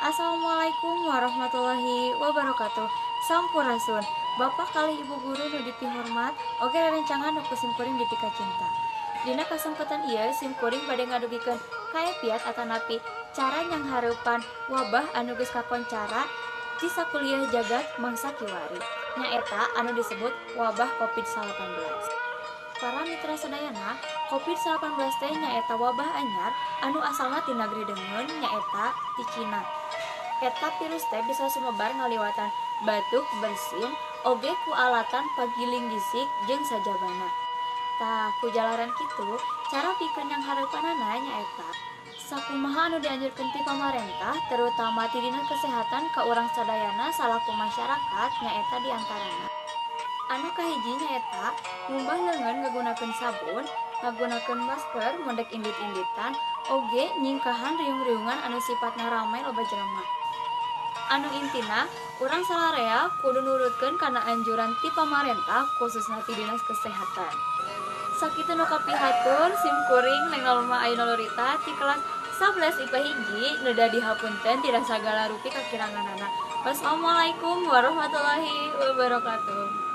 Assalamualaikum warahmatullahi wabarakatuh. Sampurasun, Bapak kalih Ibu guru nu dipihormat, oge rerencangan nu ku simkuring dipikacinta. Dina kasempatan ieu simkuring bade ngadugikeun kaepiat atanapi cara nyanghareupan wabah anu geus kakoncara di sakuliah jagat mangsa kiwari, nyaeta anu disebut wabah Covid-19. Para mitra sadayana, Covid-19 teh nyaeta wabah anyar anu asalna ti nagri deungeun, nyaeta ti Cina. Eta virus teh bisa sumebar ngaliwatan batuk, bersin, oge ku alatan pagiling gisik jeung sajabana. Tah, ku jalaran kitu, cara pikeun nyanghareupanana nyaeta sakumaha anu dianjurkeun ti pamarentah, terutama ti Dinas Kesehatan ka urang sadayana salaku masyarakat, nyaeta diantarana anu kahiji nyaeta ngumbah leungeun ngagunakeun sabun, ngagunakeun masker mun dek indit-inditan, oge nyingkahan riung-riungan anu sifatna rame loba jelema. Anu intina, urang salarea kudu nurutkeun kana anjuran ti pamarentah, khususna ti Dinas Kesehatan. Sakitu nu kapihatur sim kuring, Neng Alma Ayu Nurita ti kelas 11 IPA 1, nu dihapunten tina sagala rupi kakiranganana. Wassalamualaikum warahmatullahi wabarakatuh.